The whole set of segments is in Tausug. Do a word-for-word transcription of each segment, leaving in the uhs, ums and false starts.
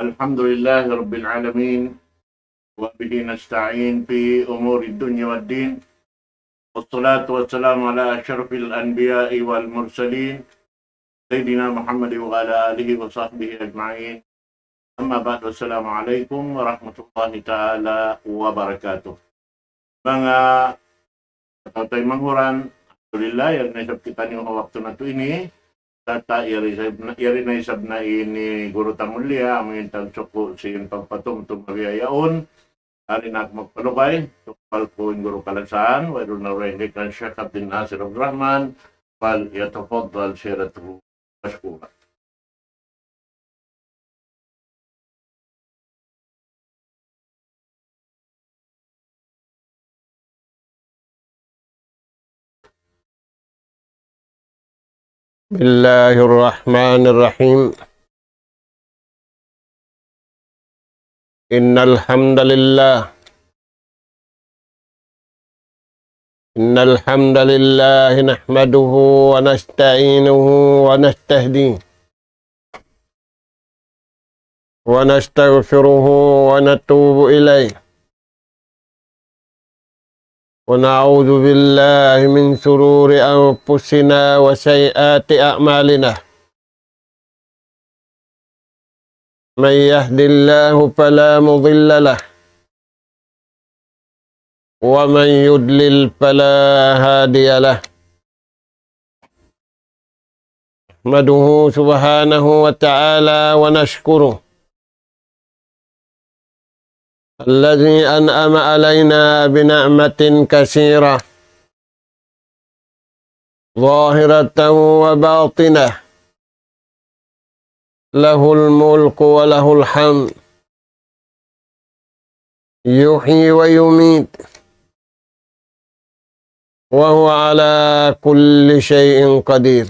الحمد لله رب العالمين، وبه نستعين في أمور الدنيا والدين، والصلاة والسلام على أشرف الأنبياء والمرسلين، سيدنا محمد وعلى آله وصحبه أجمعين. أما بعد، السلام عليكم ورحمة الله تعالى وبركاته. Manga kataw-taymanghuran, alhamdulillah, yari na isab kitaniyu ha waktu natu' ini. Sarta' yari isab na, yari na isab na ini guru ta mulliya, amu in tagsuku' sin pagpatumtum ha biya' yaun. Ari na aku magpalugay, tukbal ku in guru kalasahan, wayruun na dugaing kan Sheikh Abdul Nasir Abdul Rahman, فليتفضل سيادته مشكورا. بسم الله الرحمن الرحيم. إن الحمد لله، إن الحمد لله نحمده ونستعينه ونستهديه ونستغفره ونتوب إليه، ونعوذ بالله من شرور أنفسنا وسيئات أعمالنا. من يهد الله فلا مضل له، ومن يضلل فلا هادي له. نحمده سبحانه وتعالى ونشكره الذي أنعم علينا بنعمة كثيرة ظاهرة وباطنة، له الملك وله الحمد، يحيي ويميت، وهو على كل شيء قدير.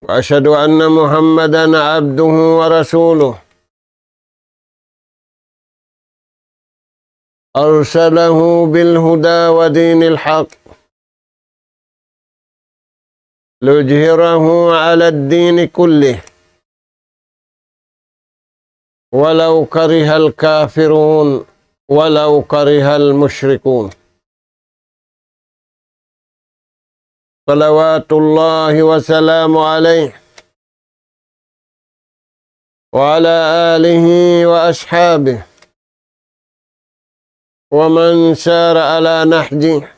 وأشهد أن محمدا عبده ورسوله، أرسله بالهدى ودين الحق ليظهره على الدين كله ولو كره الكافرون، ولو كره المشركون. صلوات الله وسلامه عليه وعلى آله وأصحابه ومن سار على نهجه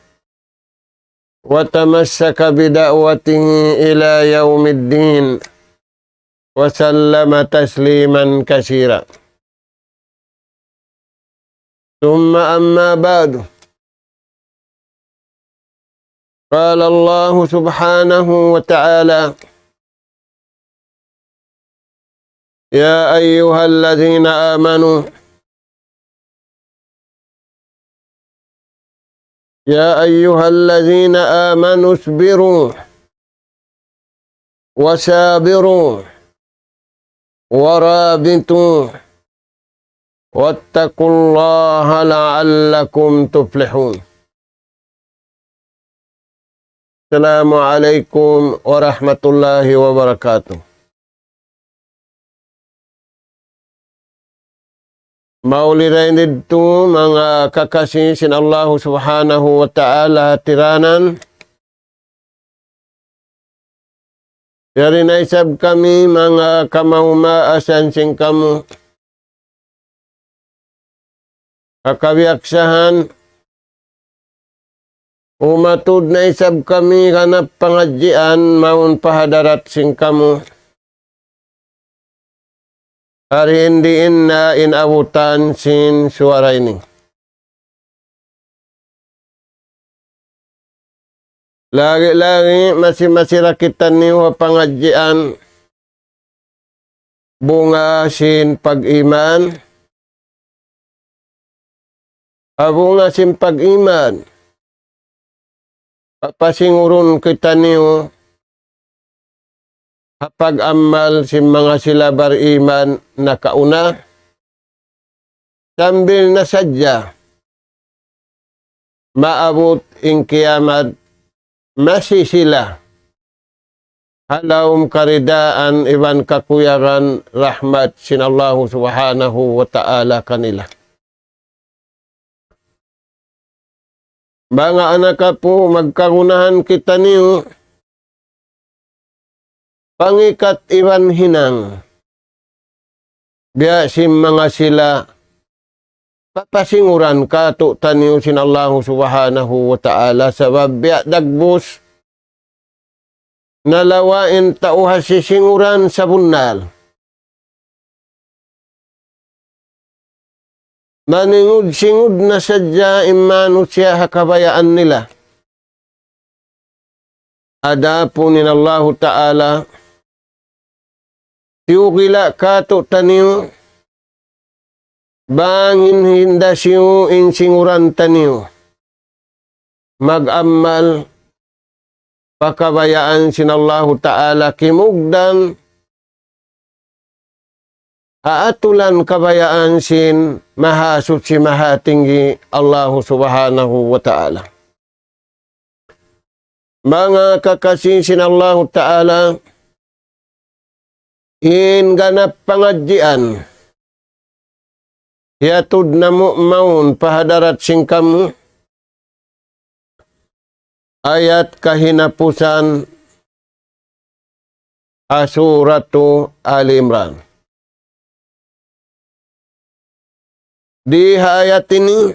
وتمسك بدعوته إلى يوم الدين، وسلم تسليما كثيرا. ثم أما بعد، قال الله سبحانه وتعالى: يا أيها الذين آمنوا، يا أيها الذين آمنوا اصبروا وصابروا ورابطوا واتقوا الله لعلكم تفلحون. السلام عليكم ورحمة الله وبركاته. Mauli dayn didtu manga kakasi sin Allahu Subhanahu wa Ta'ala tiranan. Yari na isab kami manga kamaumaasan sin kamu. Ha kabiyaksahan, umatud na isab kami kanap pangadjian mawn pa hadarat sin kamu. Hari in diin na in abutan sin suwara ini. Lagi-lagi masi-masi ra kitaniyu ha pangadjian bunga sin pag-iman. Ha bunga sin pag-iman, papasingurun kitaniyu ha pag-amal sin manga sila bar-iman nakauna, sambil na sadja maabut in kiyamat, masi sila ha lawm karidaan iban kakuyagan rahmat sin Allahu Subhanahu wa Ta'ala kanila. Manga anak apu, magkagunahan kitaniyu, pangikat iban hinang. Biya' sin manga sila papasinguran kātu'niyu sin Allahu Subhanahu wa Ta'ala, sabab biya' dagbus nalawa' in tau ha sisinguran sabunnal. Maningud-singud na sadja in manusiya' ha kabayaan nila. Adapun in Allahu Ta'ala, tiyugila' kātu'niyu, bang in hinda siyu in singuran taniyu mag-amal pa kabayaan sin Allahu Ta'ala kimugdan ha atulan kabayaan sin Mahasuchi Mahatinggi Allahu Subhanahu wa Ta'ala. Manga kakasi sin Allahu Ta'ala, in ganap pangadjian hiyatud namu' mawn pa hadarat sin kamu, ayat kahinapusan ha Suratu Ali Imran. Di ha ayat ini,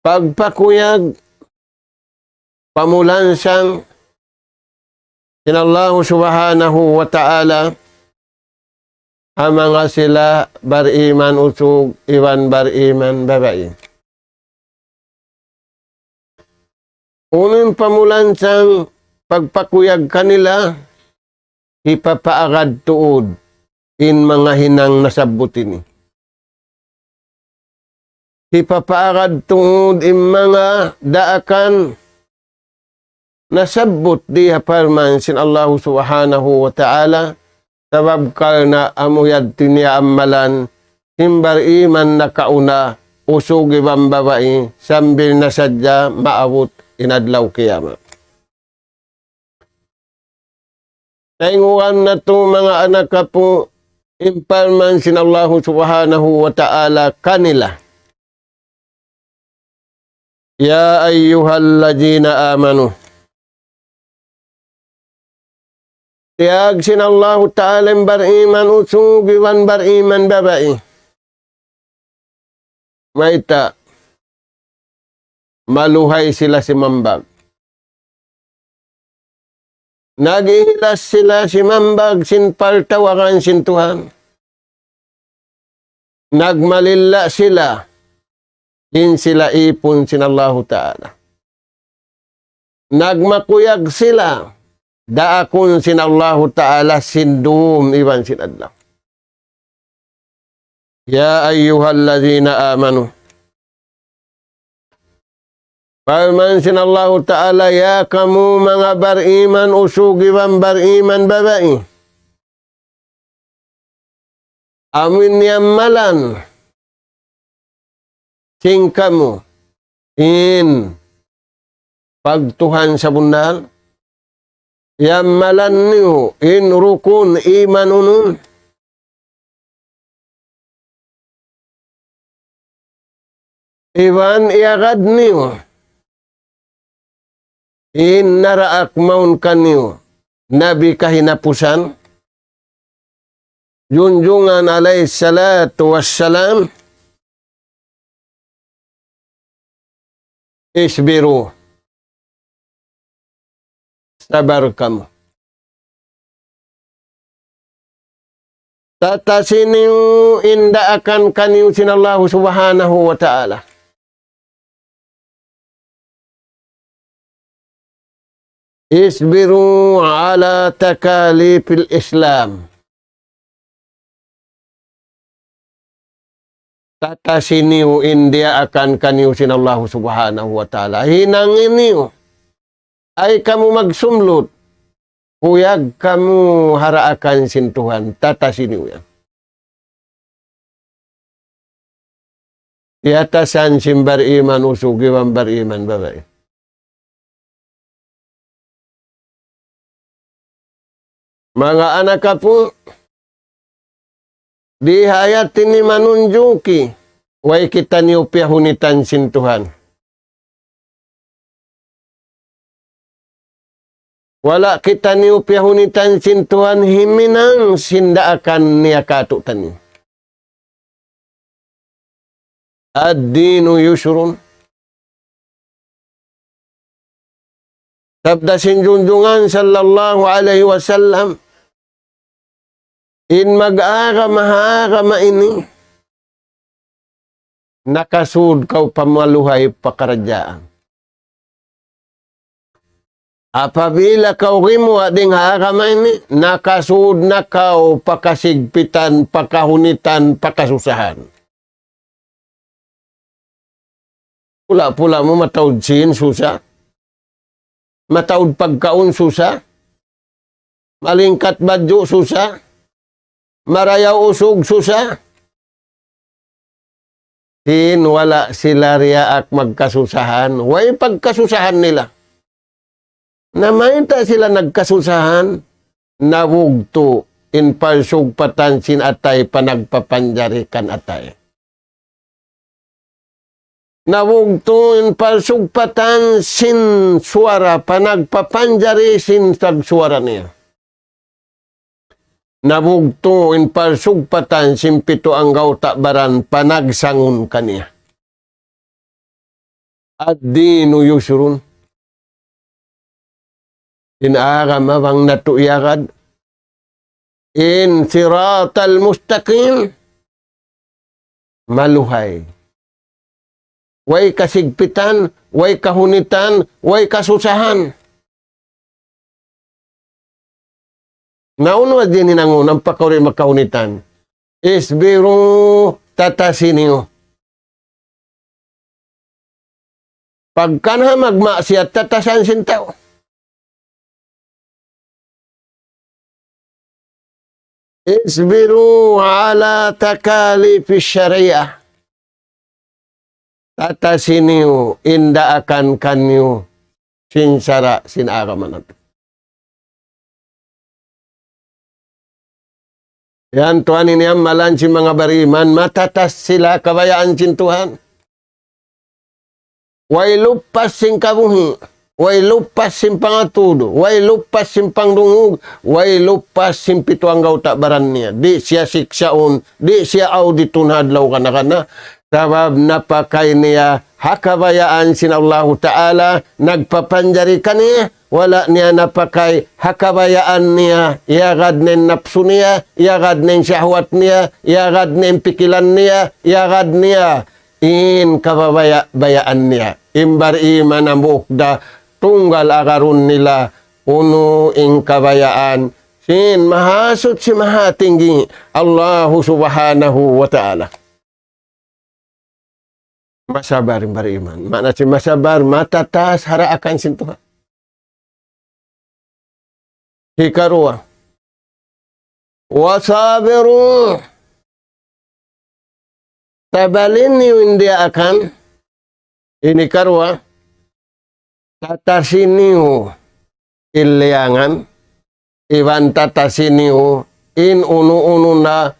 pagpakuyag, pamulansang sin Allahu Subhanahu wa Ta'ala ha manga sila bariman usug iban bariman babai. Unu in pamulansang pagpakuyag kanila, hipapaagad tuud in manga hinang nasabbut ini. Hipapaagad tuud in manga daakan nasabbut di ha parman sin Allahu Subhanahu wa Ta'ala, sabab karna' amu yadtu in amalan sin bariman nakauna, usug iban babai, sambil na sadja maabut in adlaw kiyamat. Tayngugan natu' manga anak apu, in parman sin Allahu Subhanahu wa Ta'ala kanila. يا أيها الذين آمنوا. Tiyawag sin Allahu Ta'ala in bariman usug iban bariman babai. Mayta'? Maluhay sila simambag. Nag-ihilas sila simambag sin partawaran sin Tuhan. Nagmalilla sila, in sila ipun sin Allahu Ta'ala. Nagmakuyag sila, daakun sin Allahu Ta'ala sin dum iban sin adlaw. يا أيها الذين آمنوا. Parman sin Allahu Ta'ala, ya kamu manga bariman usug iban bariman babai. Amu in iyamalan sin kamu in pagtuhan sabunnal, iyamalan niyu in rukun iman unu, iban iyagad niyu in naraak mawn kaniyu Nabi kahinapusan, junjungan alayhi salatu wassalam, اصبروا. Sabar kamu. Tatasi niyu in daakan kaniyu sin Allahu Subhanahu wa Ta'ala. اصبروا على تكاليف الإسلام. Tatasi niyu in diyaakan kaniyu sin Allahu Subhanahu wa Ta'ala. Hinangi niyu. Ay kamu magsumlut. Kuyag kamu ha daakan sin Tuhan. Tatasi niyu yan. Tiyatasan sin bariman usug iban bariman babai. Manga anak apu', di ha ayat ini manunjuki, way kitaniyu piyahunitan sin Tuhan. Wala' kitaniyu piyahunitan sin Tuhan himinang sin daakan niya kātu'niyu. الدين يسر. Sabda sin Junjungan sallallahu alayhi wasallam, in mag-agama ha agama ini, nakasud kaw pa maluhay pakaradjaan. Apabila kaw gimuwa' dayn ha agama ini, nakasud na kaw pa kasigpitan, pa kahunitan, pa kasusahan. Pula-pula mu mataud sīn, susa. Mataud pagkaun, susa. Malingkat badju', susa. Marayaw usug, susa. Sin wala' sila diyaak magkasusahan, way pagkasusahan nila. Na mayta' sila nagkasusahan, nabugtu' in parsugpatan sin atay pa nagpapanjari kan atay. Nabugtu' in parsugpatan sin suwara pa nagpapanjari sin tagsuwara niya. Nabugtu' in parsugpatan sin pitu anggawta' baran pa nagsangun kaniya. الدين يسر. In agama bang natu' iyagad, in صراط المستقيم, maluhay. Way kasigpitan, way kahunitan, way kasusahan. Na unu hadja in hinangun, ampa kaw di' makahunitan. اصبروا, tatasi niyu. Pagkana magmaksiyat, tatasan sin tau. اصبروا على تكاليف الشريعة. Tatasi niyu in daakan kaniyu sin sara' sin agama natu'. Yan tuwan ini amalan sin manga bariman, matatas sila kabayaan sin Tuhan. Way lupas sin kabuhi', way lupas sin pangatudu, way lupas sin pangdungug, way lupas sin pitu anggawta' baran niya. Di' siya siksaun, di' siya auditun ha adlaw kana-kana. Sabab napakay niya ha kabayaan sin Allahu Ta'ala, nagpapanjari kaniya, wala' niya napakay ha kabayaan niya, iyagad niya in napsu niya, iyagad niya in shahwat niya, iyagad niya in pikilan niya, iyagad niya in kababaya'-bayaan niya. In bariman hambuuk da tunggal agarun nila unu in kabayaan sin Mahasuchi Mahatinggi Allahu Subhanahu wa Ta'ala. Masabar in bariman. Maana sin masabar, matatas ha daakan sin Tuhan. Hikaruwa, وصابروا. Tabalin niyu in daakan. Ini karuwa, tatasi niyu in liyangan, iban tatasi niyu in unu-unu na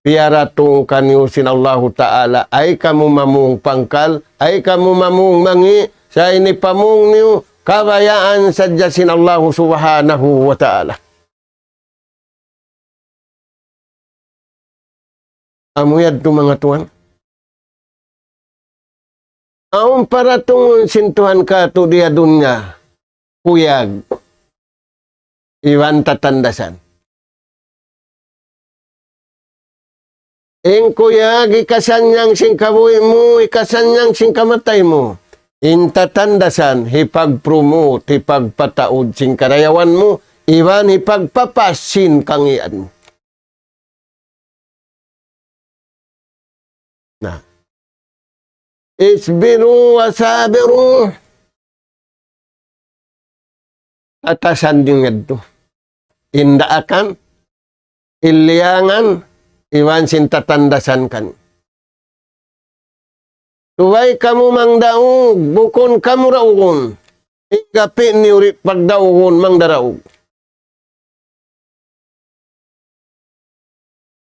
piyaratung kaniyu sin Allahu Ta'ala. Ay kamu mamung pangkal, ay kamu mamung mangi', sa' ini pamung niyu, kabayaan sadja sin Allahu Subhanahu wa Ta'ala. Amu yadtu manga tuwan. Awn paratungun sin Tuhan kātu' di ha dunya, kuyag, iban tatandasan. In kuyag hikasannyang sin kabuhi' mu, hikasannyang sin kamatay mu. In tatandasan hipag-promote, hipagpataud sin karayawan mu, iban hipagpapas sin kangīan mu. Na. اصبروا وصابروا. Tatasan niyu yadtu. In daakan, in liyangan, iban sin tatandasan kaniyu. Subay kamu mangdaug, bukun kamu daugun. In gapi' niyu di' pagdaugun, mangdaraug.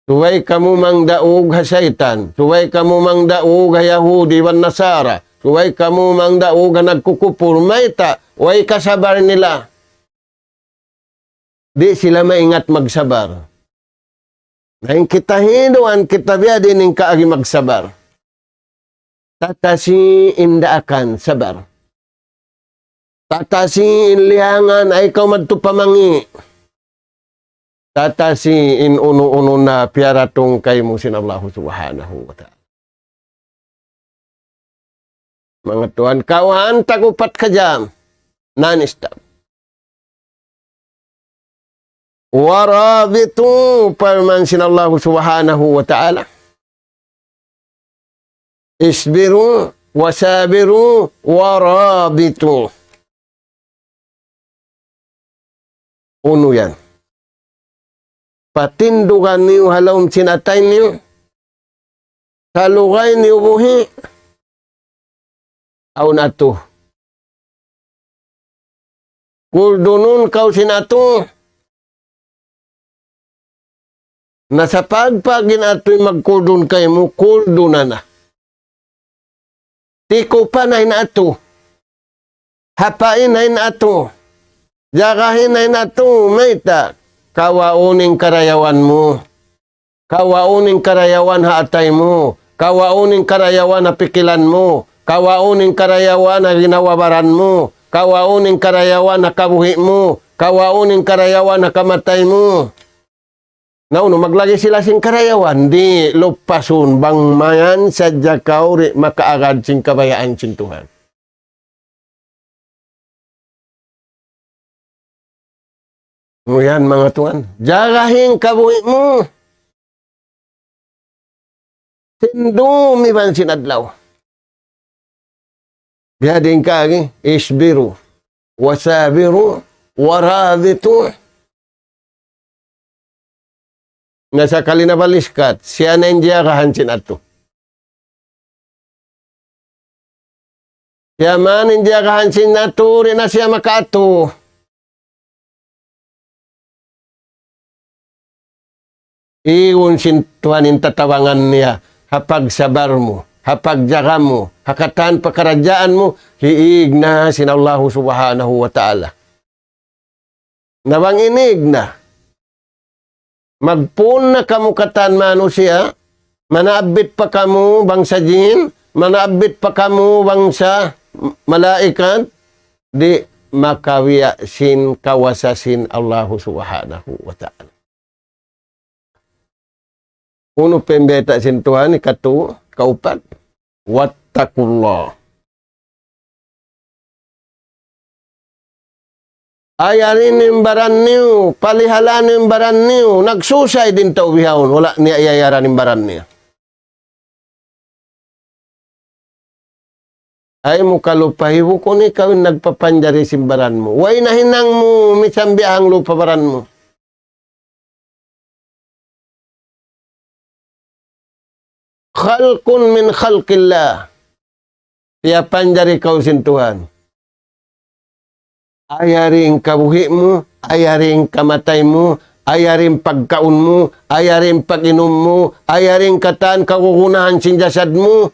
Subay kamu mangdaug ha saytan. Subay kamu mangdaug ha Yahudi wan Nasara. Subay kamu mangdaug ha nagkukupur. Mayta', way kasabar nila. Di' sila maingat magsabar. Na in kita hinduan, kita biya' diin in kaagi magsabar. Tatasi in daakan, sabar. Tatasi in lihangan, ay kaw madtu pa mangi'. Tatasi in unu-unu na piyaratung kaymu sin Allahu Subhanahu wa Ta'ala. Manga tuwan, kawhaan tag-upat ka jam. Non-stop. ورابطوا, parman sin Allahu Subhanahu wa Ta'ala. اصبروا وصابروا ورابطوا. Unu yan? Patindugan niyu ha lawm sin atay niyu. Salugay niyu buhi'. Awn atu. Kuldunun kaw sin atu. Na sapagpag in atu in magkuldun kaymu, kuldun na na. Tikupan na in atu. Hapain na in atu. Jagahin na in atu. Mayta'? Kawaun in karayawan mu. Kawaun in karayawan ha atay mu. Kawaun in karayawan ha pikilan mu. Kawaun in karayawan ha ginhawa-baran mu. Kawaun in karayawan ha kabuhi' mu. Kawaun in karayawan ha kamatay mu. Na unu, maglagi sila sin karayawan, di' lupasun bang mayan sadja kaw di' makaagad sin kabayaan sin Tuhan. Yan, manga tuwan. Jagahin kabuhi' mu. Sin dum iban sin adlaw. Biya' diin kaagi, اصبروا وصابروا ورابطوا. Na sakali na baliskat, siya na in jiyagahan sin atu. Siya man in jiyagahan sin atu, di' na siya makaatu. Igun sin Tuhan in tatabangan niya, ha pagsabar mu, ha pagjaga mu, ha katan pakaradjaan mu, hiig na sin Allahu Subhanahu wa Ta'ala. Na bang inig na, magpun na kamu katan manusiya', manaabbit pa kamu bangsa jin, manaabbit pa kamu bangsa malaikat, di' makabiya' sin kawasa sin Allahu Subhanahu wa Ta'ala. Unu pa in bayta' sin Tuhan, ikatu, kaupat. واتقوا الله. Ayari niyu in baran niyu, palihala niyu in baran niyu, nagsusay in tau bihaun, wala' niya iyayaran in baran niya. Ay mu kalupahi, bukun ikaw in nagpapanjari sin baran mu. Way na hinang mu, misan biya' hanglupa baran mu. خلق من خلق الله. Piyapanjari kaw sin Tuhan. Ayari in kabuhi' mu, ayari in kamatay mu, ayari in pagkaun mu, ayari in pag-inum mu, ayari in katan kagunahan sin jasad mu.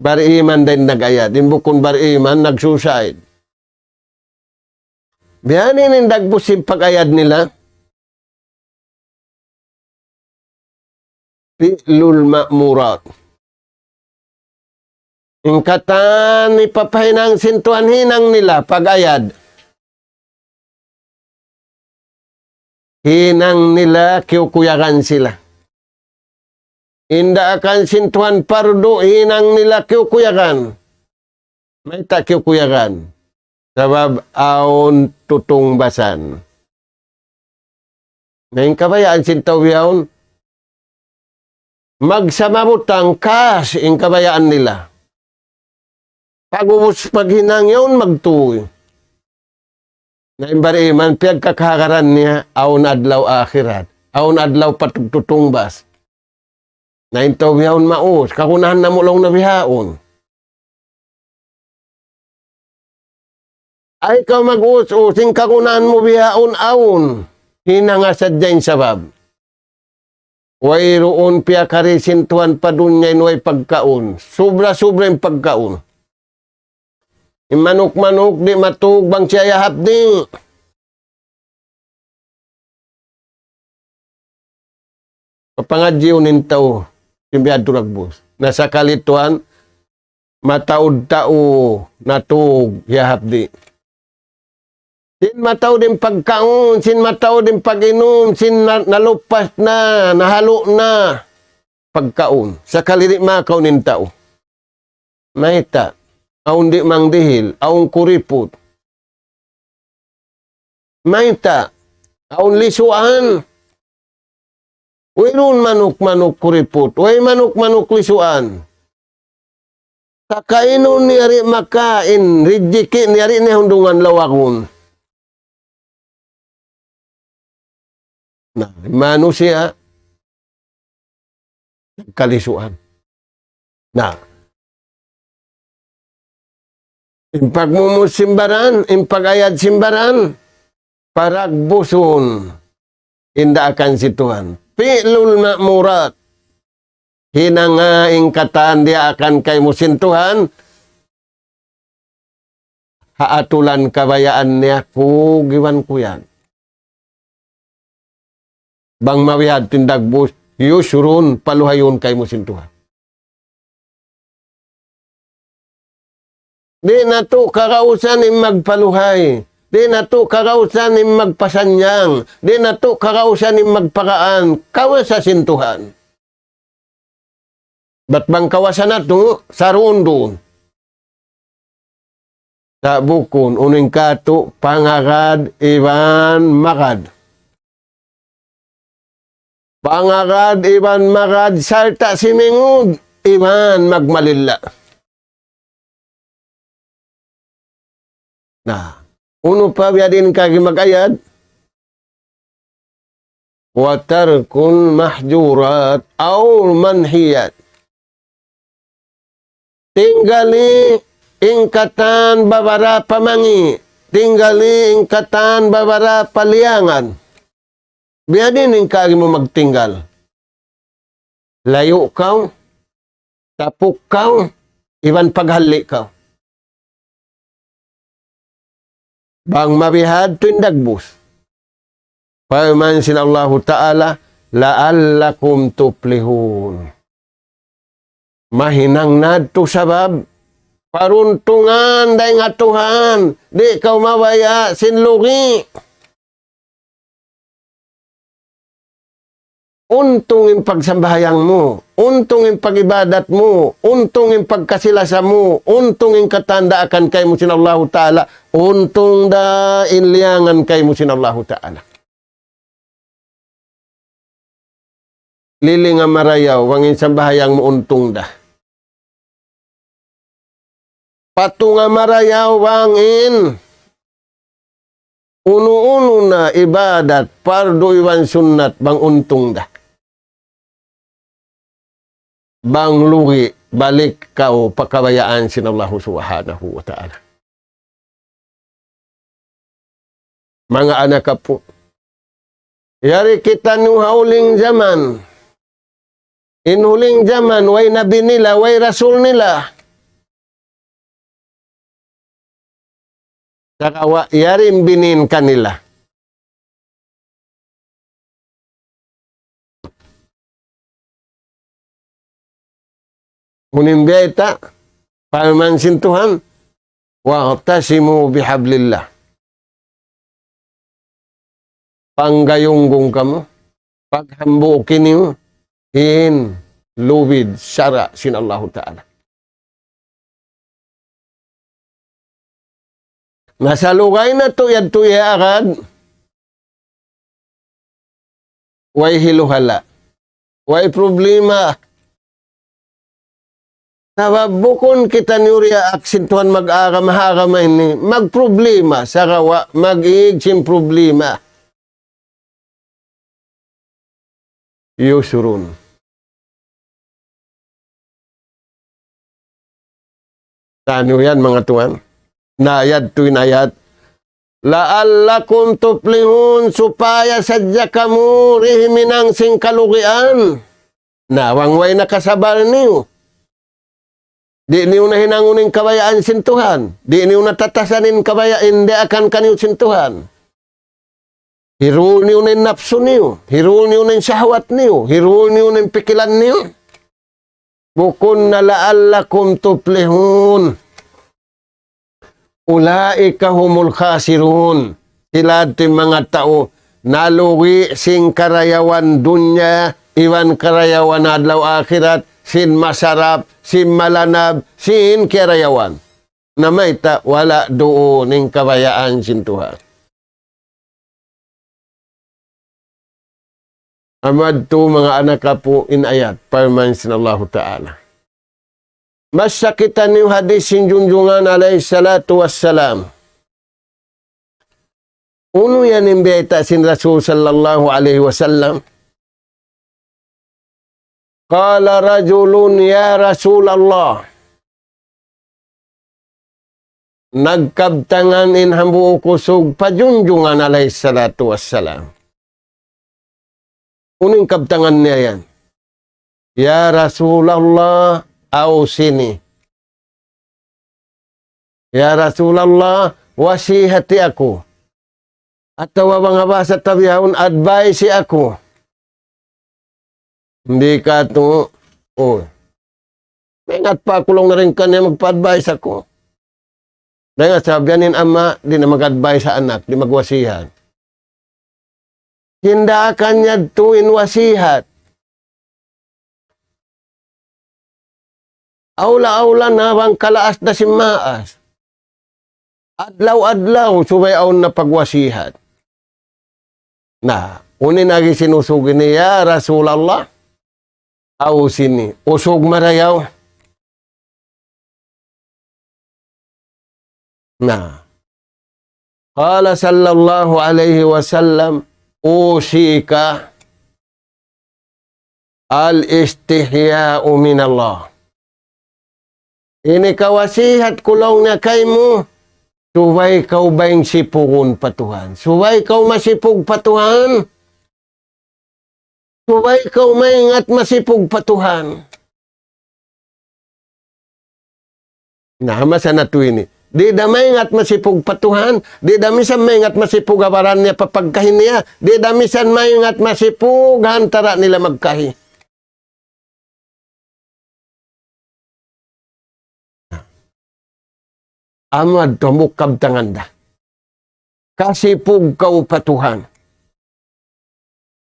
Bariman da in nag-ayad, in bukun bariman nag-suicide. Biya' ini in dagbus sin pag-ayad nila. فعل المأمورات. In katan hipapahinang sin Tuhan hinang nila pag-ayad. Hinang nila kiyukuyagan sila. In daakan sin Tuhan pardu hinang nila kiyukuyagan. Mayta' kiyukuyagan? Sabab awn tutungbasan. Na in kabayaan sin tau bihaun, magsama butang kas in kabayaan nila. Pag'ubus paghinang yaun magtuy. Na in bariman piyagkakahagaran niya, awn adlaw akhirat, awn adlaw patugtutungbas. Na in tau bihaun maus, kagunahan namu' laung na bihaun. Ayaw kaw mag-us-us, in kagunahan mu bihaun awn. Hinanga sadja in sabab. Wayruun piyakari sin Tuhan pa dunya in way pagkaun. Subra-subra in pagkaun. In manuk-manuk di' matug bang siya yahapdi'. Papangadjiun in tau, sin bihadtu dagbus. Na sakali tuwan, mataud tau natug, yahapdi'. Sin mataud in pagkaun, sin mataud in pag-inum, sin na-, nalupas na, nahalu' na, pagkaun. Sakali di' makaun in tau. Mayta', awn di' mangdihil, awn kuriput. Mayta', awn lisuan. Wayruun manuk-manuk kuriput, way manuk-manuk lisuan. Kakainun niya di' makain, rijiki' niya di' niya hundungan lawagun. Na, manusiya', kalisuan. Na, in pagmumus sin baran, in pag-ayad sin baran, paragbusun in daakan sin Tuhan. Fi'lul ma'murat. Hinanga in katan diyaakan kaymu sin Tuhan, ha atulan kabayaan niya, kug iban ku yan. Bang mabihadtu in dagbus, yusrun, paluhayun kaymu sin Tuhan. Di' natu' kagausan in magpaluhay. Di' natu' kagausan in magpasannyang. Di' natu' kagausan in magpagaan. Kawasa sin Tuhan. Bat bang kawasa natu', saruun-duun. Sa' bukun, unu in katu', pangagad iban magad. Pangagad iban magad, sarta' simingud iban magmalilla. Na, unu pa biyadiin kagi mag-ayad? وترك المحظورات أو المنهيات. Tinggali in katan babara pa mangi', tinggali in katan babara pa liyangan. Biyadiin in kagi mu magtinggal. Layu' kaw, tapuk kaw, iban paghalli' kaw. Bang mabihadtu in dagbus. Parman sin Allahu Ta'ala, لعلكم تفلحون. Mahinang na yadtu sabab paruntungan dayn ha Tuhan, di' kaw mabaya' sin lugi'. Untung in pagsambahayang mu, untung in pag-ibadat mu, untung in pagkasi-lasa mu, untung in katan daakan kaymu sin Allahu Ta'ala, untung da in liyangan kaymu sin Allahu Ta'ala. Lilinga marayaw, bang in sambahayang mu untung da. Patunga marayaw bang in unu-unu na ibadat, pardu iban sunnat, bang untung da. Bang lugi', balik kaw pa kabayaan sin Allahu Subhanahu wa Ta'ala. Manga anak apu'. Yari kitaniyu ha huling jaman. In huling jaman, way nabi nila, way rasul nila. Sagawa' yari in binin kanila. Unu in biyayta', parman sin Tuhan, واعتصموا بحبل الله. Panggayunggung kamu, paghambuuki niyu in lubid sara' sin Allahu Ta'ala. Masalugay natu' yadtu ya agad. Way hiluhala'. Way problema. Sabab bukun kitaniyu diyaak sin Tuhan mag-agama, ha agama ini, magproblema, sagawa' mag-iig sin problema. يسر. Taniyu yan, manga tuwan. Na yadtu in ayat, لعلكم تفلحون, supaya sadja kamu di' hinang sin kalugian. Na, bang way na kasabal niyu. Di' niyu na hinangun in kabayaan sin Tuhan. Di' niyu na tatasan in kabayaan, di' akan kaniyu sin Tuhan. Hirul niyu na in napsu niyu. Hirul niyu na in shahwat niyu. Hirul niyu na in pikilan niyu. Bukun na لعلكم تفلحون. أولئك هم الخاسرون. Sila ti manga tau nalugi sin karayawan dunya, iban karayawan adlaw akhirat, sin masarap, sin malanab, sin karayawan. Na mayta', wala' duun in kabayaan sin Tuhan. Amu yadtu manga anak apu' in ayat, parman sin Allahu Ta'ala. Masa kitaniyu hadis sin Junjungan alayhi salatu wassalam. Unu yan in biyayta' sin Rasul sallallahu alayhi wasallam. قال رجل يا رسول الله. Nagkabtangan in hambuuk usug pa Junjungan alayhi salatu wassalam. Unu in kabtangan niya yan? يا رسول الله أوصني. Ya Rasulullah, wasihati aku. Atawa bang ha bahasa ta bihaun, advise aku. Di' katu', oh. Maingat pa aku laung na dayn kaniya magpa-advise aku. Dayn ha sabab yan in ama', di' na mag-advise ha anak, di' magwasihat. Hinda' kaniya yadtu in wasihat. Awla-awla na bang kalaas da sin maas. Adlaw-adlaw subay awn na pagwasihat. Na, unu in agi sin usug ini, "Ya Rasulullah, awsini, usug marayaw." Na. قال صلى الله عليه وسلم: أوصيك الاستحياء من الله. Ini kawasihat ku laung niya kaymu, subay kaw bayng sipugun pa Tuhan. Subay kaw masipug pa Tuhan. Subay kaw maingat masipug pa Tuhan. Na, masa na tu ini. Di' da maingat masipug pa Tuhan, di' da misan maingat masipug ha baran niya pa pagkahi niya, di' da misan maingat masipug ha antara' nila magkahi. Amu yadtu hambuuk kabtangan da. Kasipug kaw pa Tuhan.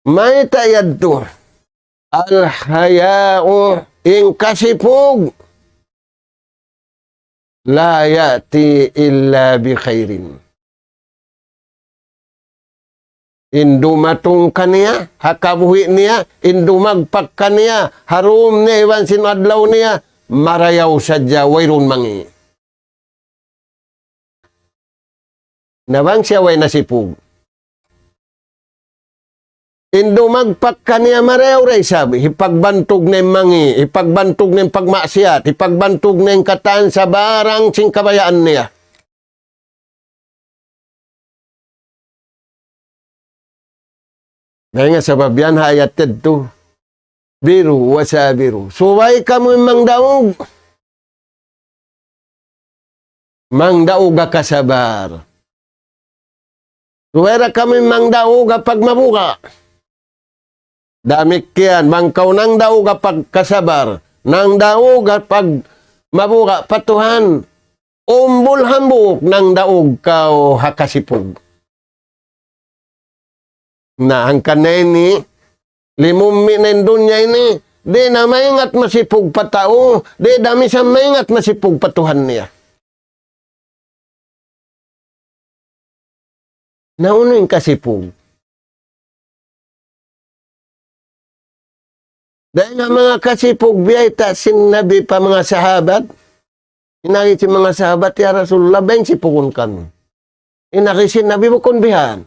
Mayta' yadtu? الحياء, in kasipug. لا يأتي إلا بخير. In dumatung kaniya, ha kabuhi' niya, in dumagpak kaniya, ha dum niya iban sin adlaw niya, marayaw sadja, wayruun mangi'. Na bang siya way nasipug. In dumagpak kaniya marayaw da isab, hipagbantug na in mangi', hipagbantug na in pagmaksiyat, hipagbantug na in katan sabarang sin kabayaan niya. Dayn ha sabab yan ha ayat yadtu. اصبروا وصابروا. Subay kamu mangdaug. Mangdaug ha kasabar. Subay da kamu mangdaug ha pagmabuga'. Damikkiyan, bang kaw nangdaug ha pagkasabar, nangdaug ha pagmabuga' pa Tuhan, umbul hambuuk nangdaug kaw ha kasipug. Na, hangkan na ini, limummi' na in dunya ini, di' na maingat masipug pa tau, di' da misan maingat masipug pa Tuhan niya. Na unu in kasipug? Dayn ha manga kasipug biyayta' sin Nabi pa manga sahabat. In agi sin manga sahabat, "Ya Rasulullah, bayng sipugun kami." In agi sin Nabi bukun bihan.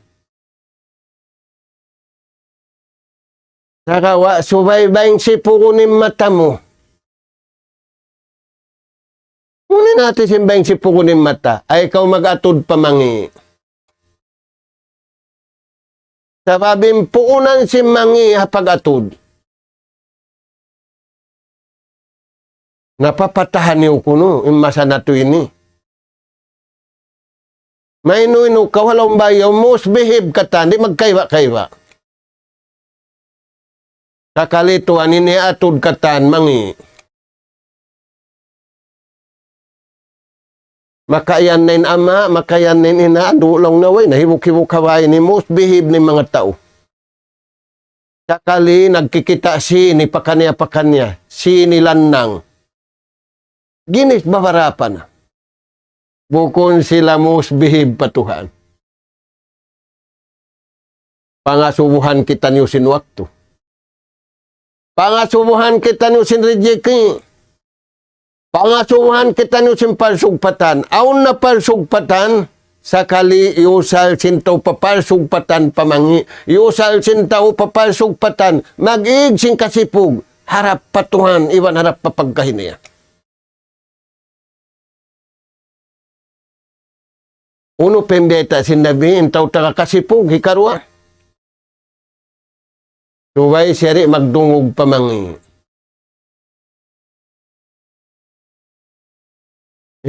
Sagawa' subay bayng sipugun in mata mu. Unu in hati sin bayng sipugun in mata? Ay kaw mag-atud pa mangi'. Sabab in puunan sin mangi' ha pag-atud. Napapatahan niyu kunu', in masa natu' ini. Mainu-inu kaw ha lawm bay yaun, misbehave katan, di' magkaiba-kaiba. Sakali tuwan ini atud katan mangi'. Makaiyan na in ama', makaiyan na in ina', andu' laung na way, nahibuk-hibuk ha bay ini, misbehave na in manga tau. Sakali nagkikita' sini pakaniya-pakaniya, sini lannang. Ginis babarapa na. Bukun sila misbehave pa Tuhan. Pangasubuhan kitaniyu sin waktu. Pangasubuhan kitaniyu sin rijiki. Pangasubuhan kitaniyu sin palsugpatan. Awn na palsugpatan, sakali iyusal sin tau pa palsugpatan pa mangi', iyusal sin tau pa palsugpatan, mag-ig sin kasipug, harap pa Tuhan, iban harap pa pagkahi niya. Unu pa in bayta' sin Nabi, in tau taga kasipug, hikaruwa. Subay siya di' magdungug pa mangi'.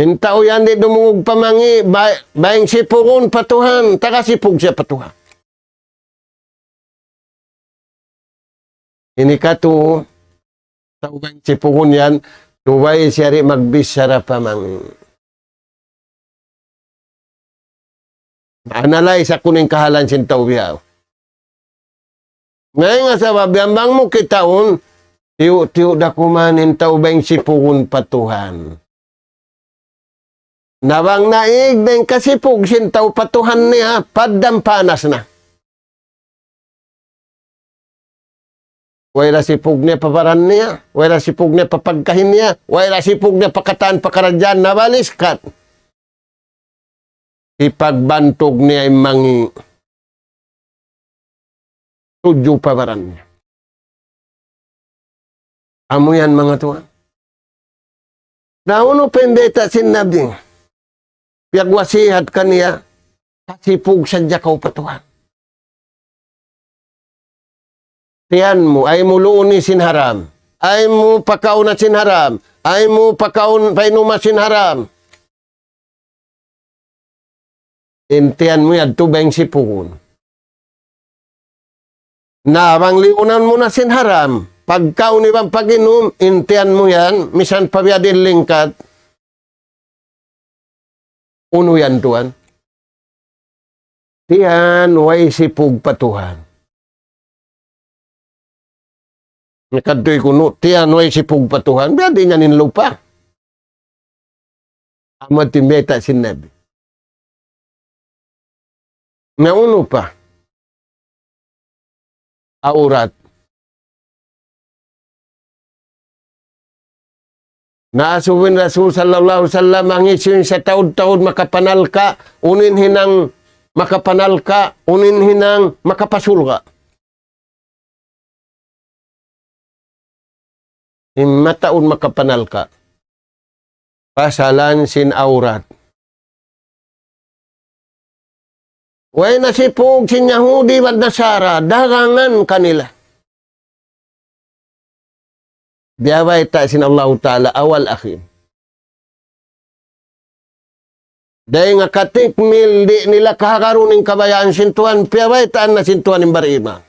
In tau yan di' dumungug pa mangi', bay-, baying sipugun pa Tuhan, taga sipug siya pa Tuhan. Ini katu, tau baying sipugun yan, subay siya di' magbichara pa mangi'. Analyze aku in kahalan sin tau biya'. Ngayon nga sabab yan bang mu kitaun, tiyu'-tiyu' da kuman in tau baying sipugun pa Tuhan. Na bang naig na in kasipug sin tau pa Tuhan niya, paddan panas na. Way da sipug niya pa baran niya, way da sipug niya pa pagkahi niya, way da sipug niya pa katan pakaradjaan, nabaliskat. Hipagbantug niya in mangi' tudju pa baran niya. Amu yan manga tuwan. Na unu pa in bayta' sin Nabi? Piyagwasihat kaniya, kasipug sadja kaw pa Tuhan. Tiyan mu, ayaw mu luuni sin haram. Ayaw mu pakauna sin haram. Ayaw mu pakaun, painuma sin haram. In tiyan mu yadtu baying sipugun. Na bang liunan mu na sin haram, pagkaun iban pag-inum, in tiyan mu yan, misan pa biya' diin lingkat. Unu yan tuwan? Tiyan way sipug pa Tuhan. Nakadtuy kunu', tiyan way sipug pa Tuhan, biya' diin yan in lupa. Amu in bayta' sin Nabi. Na unu pa? Awrat. Na asubu in Rasul sallallahu alayhi wasallam, bang hisiyu in sataud-taud makapanalka', unu in hinang makapanalka', unu in hinang makapasurga'. In mataud makapanalka'. Pasalan sin awrat. Way na sipug sin Yahudi iban Nasara, dagangan kanila. Biya' bayta' sin Allahu Ta'ala awal akhir. Dayn ha katikmil di' nila kahagarun in kabayaan sin Tuhan, piyabaytaan na sin Tuhan in bariman.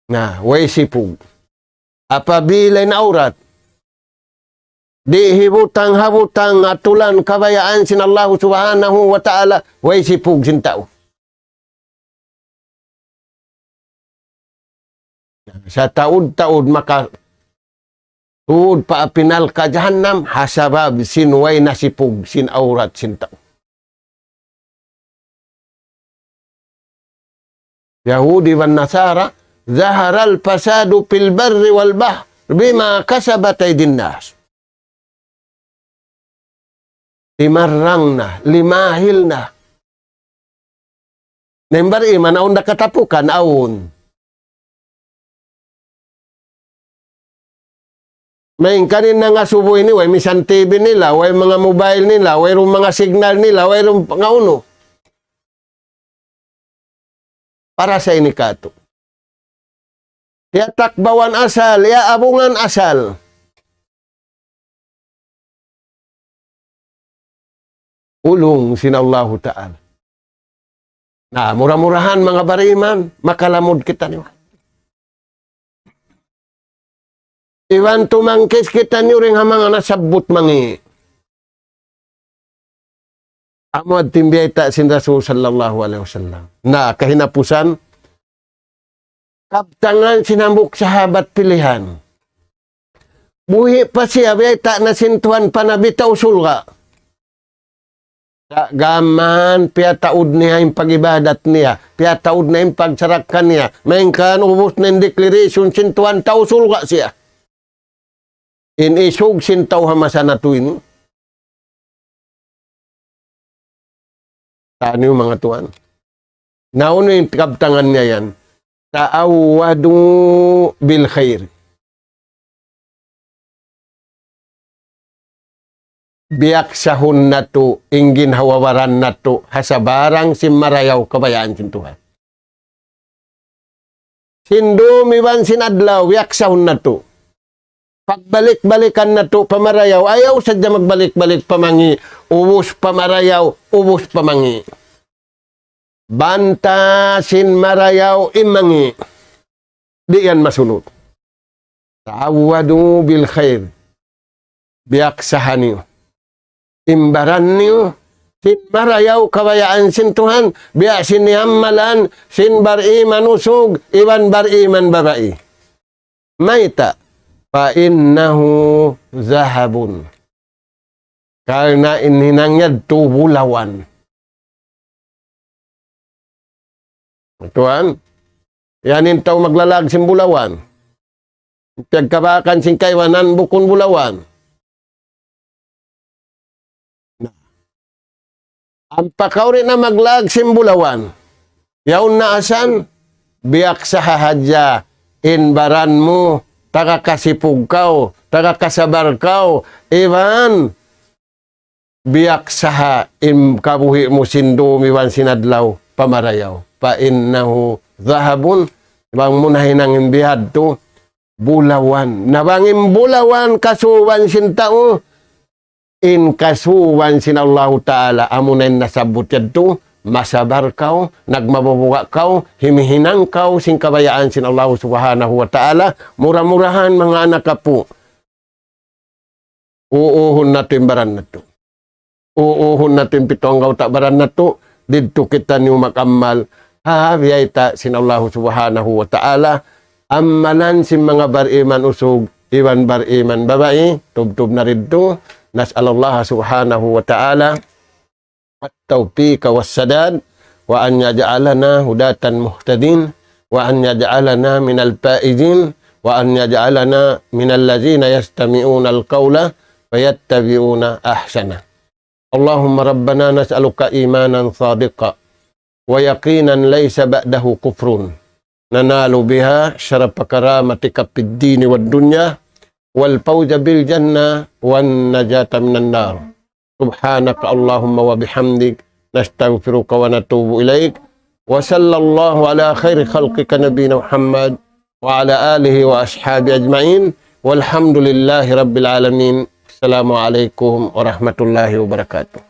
Na, way sipug. Apabila in awrat, di' hibutang-habutang atulan kabayaan sin Allahu Subhanahu wa Ta'ala, way sipug sin tau. Sataud-taud maka tuud pa api narka' jahannam, ha sabab sin way nasipug sin awrat sin tau. Yahudi iban Nasara, ظهر الفساد في البر والبحر بما كسبت أيدي الناس. Timarrang na, limahil na. Na in bariman, awn da katapusan, awn. Main kanin na nga subu ini, way misan T V nila, way manga mobile nila, wayruun manga signal nila, wayruun pangaunu. para sa ini katu'. Hiyatakbawan asal, hiyaabungan asal. Ulung sin Allahu Ta'ala. Na, mura-murahan manga bariman, makalamud kitaniyu. Iban tumangkis kitaniyu dayn ha manga nasabbut mangi'. Amu yadtu in biyayta' sin Rasul sallallahu alayhi wasallam. Na, kahinapusan, kabtangan sin hambuuk sahabat pilihan. Buhi' pa siya, biyayta' na sin Tuhan pa Nabi tau surga'. Sa' gām mayan, piyataud niya in pag-ibadat niya, piyataud niya in pagsarakka niya, malayngkan ubus na in declaration sin Tuhan tau surga' siya. In isug sin tau ha masa natu' ini. Taniyu manga tuwan. Na unu in kabtangan niya yan? Ta'awwadu bil khair. Biyaksahun natu' in ginhawa-baran natu' ha sabarang sin marayaw kabayaan sin Tuhan. Sin dum iban sin adlaw, biyaksahun natu'. Pagbalik-balikan natu' pa marayaw, ayaw sadja magbalik-balik pa mangi', ubus pa marayaw, ubus pa mangi'. Banta sin marayaw in mangi'. Di' yan masunud. Ta'awwadu bil khair. Biyaksaha niyu in baran niyu sin marayaw kabayaan sin Tuhan, biya' sin iyamalan sin bariman usug iban bariman babai. Mayta'? Fa innahu dhahabun. Karna' in hinang yadtu bulawan. Tuwan, yan in tau maglalaag sin bulawan. Piyagkabaakan sin kaibanan bukun bulawan. Na, ampa kaw di' na maglaag sin bulawan. Yaun na asal, biyaksaha hadja in baran mu, taga kasipug kaw, taga kasabar kaw, iban biyaksaha in kabuhi' mu sin dum iban sin adlaw pa marayaw. Fa innahu dhahabun, bang mu nahinang in bihadtu, bulawan. Na bang in bulawan kasuban sin tau, in kasuban sin Allahu Ta'ala, amuna in nasabbut yadtu, masabar kaw, nagmabubuga' kaw, himihinang kaw sin kabayaan sin Allahu Subhanahu wa Ta'ala, mura-murahan manga anak apu'. Uuhun natu' in baran natu'. Uuhun natu' in pitu anggawta' baran natu', didtu kitaniyu mag-amal ha biyayta' sin Allahu Subhanahu wa Ta'ala, amalan sin manga bariman usug, iban bariman babai, tubtub na didtu, نسأل الله سبحانه وتعالى التوفيق والسداد، وأن يجعلنا هداة مهتدين، وأن يجعلنا من الفائزين، وأن يجعلنا من الذين يستمعون القول فيتبعون أحسنه. اللهم ربنا نسألك إيمانا صادقا ويقينا ليس بعده كفر ننال بها شرف كرامتك في الدين والدنيا والفوز بالجنة والنجاة من النار. سبحانك اللهم وبحمدك، نستغفرك ونتوب إليك. وصلى الله على خير خلقك نبينا محمد وعلى آله وأصحابه أجمعين. والحمد لله رب العالمين. السلام عليكم ورحمة الله وبركاته.